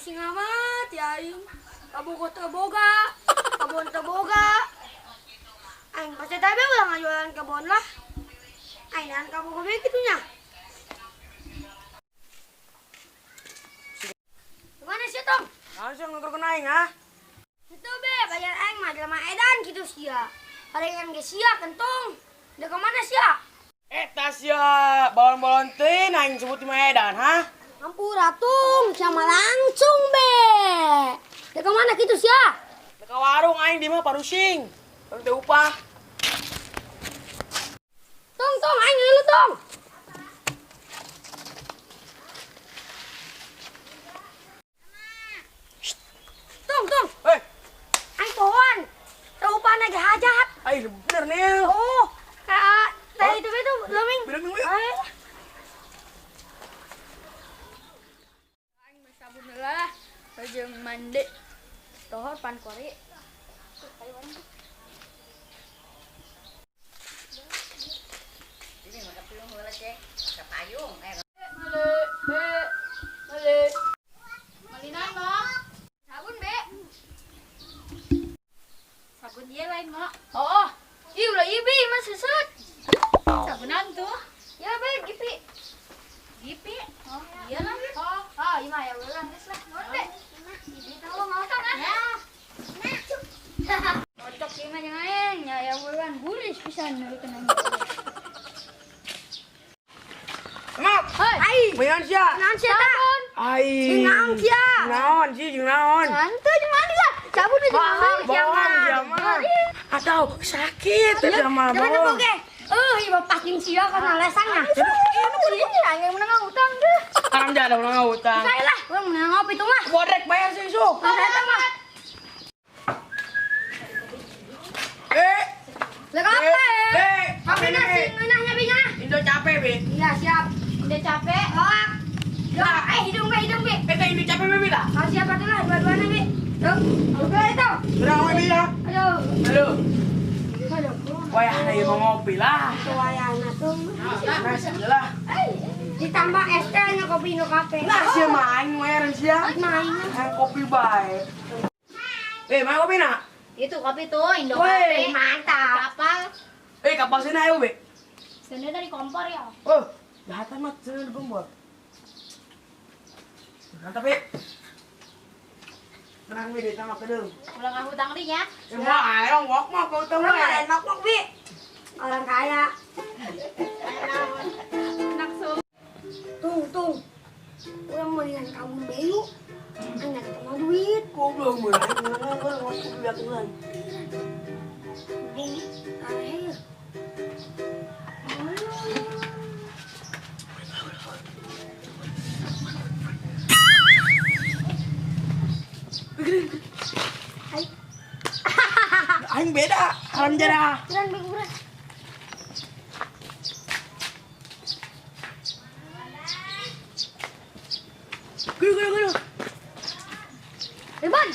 Pusing amat ya aing. Kabogo teu boga, kebon teu boga. Aing pasti tabe ulah ngajualan kebon lah. Aing nahan kabogo be kitu nya. Gimana sih, Tong? Langsung ngeturkeun aing ah. Itu be, bayar aing mah jelema edan kitu sia. Palingan ge sia kentung. Udah kemana sia? Eta sia, balon-balon teuing aing sebut di Medan, ha? Ampura tung, sama langsung be. Udah kemana kitu sia? Ke warung aing di mah parusing. Warung teu upah. Tung, tung, aing ngeulu tung. Tung, tung. Hei. Aing pohon. Teu upah ge hajat. Aing bener nih. Oh, kayak tadi itu itu leuwing. Bener nih. Aing mah sabun heula, jeung mandi. Tohor pan kori. Ini mah kapilung heula cek, kapayung. Male, be, male. Malinan mah. Sabun be. Sabun dia lain mah. Oh, ih ulah ibi mah susut. Sabunan tuh. Ya be, gipi. Gipi. Oh, iya lah. Oh, oh, iya mah ya ulah geus lah. Nuhun be. Ibi tahu ngotong ah. Ya. Cocok ieu mah jeung aing, nya ya ulah guris pisan nurikeun aing. Mak. Hai. Naon sia? Naon sia ta? Ai. Jeung naon sia? Naon sih jeung naon? Santai jeung mandi lah. Sabun jeung mandi sia Bohong mah. sia mah. Atau sakit sia mah. Jangan bohong. tepuk ge. Ieu bapak jeung sia kana lesangna. Ini aing menang utang deh. Haram jadah ulah ngutang. Saya lah, urang menang ngopi tuh mah. Bodrek bayar sih isuk. Saya teh mah. Eh, Lah apa? eh, Apa nasi ngeunahnya bina? Indo capek, Be. Iya, siap. Udah capek. Oh. Ya, hidung be, hidung be. Eh, teh Indo capek, Be, lah. Kalau siapa tuh lah, dua-duanya be. Tuh, oke itu. Sudah ngopi ya. Aduh. Halo. Aduh. Wayahna ieu mah ngopi lah. Wayahna tuh. Nah, sia lah. Ditambah es teh nya kopi Indo Cafe. Nah, sia mah aing mayaran sia. Main. Aing kopi bae. Eh, mana kopi nak? Itu kopi tuh Indo Woi, Cafe. mantap. Kapal. Eh, kapal sini ayo, Be. Sini dari kompor ya. Oh, jahatan mah sini di kompor. Mantap, Be. Tenang, Be, di sama kedeng. Ulah ngahutang deui nya. Eh, mau ayo ngok mah kau tahu Orang lah. kaya mok bi. Orang kaya. Enak su. Tung, tung. Orang mendingan kabur beyu. Aing ketemu duit. Goblok mah. Ngomong ngomong biakulan. Bung, aneh ya. Hai. Aing beda, haram jadah. Buran, be, buran. Guru, guru, guru. Iban.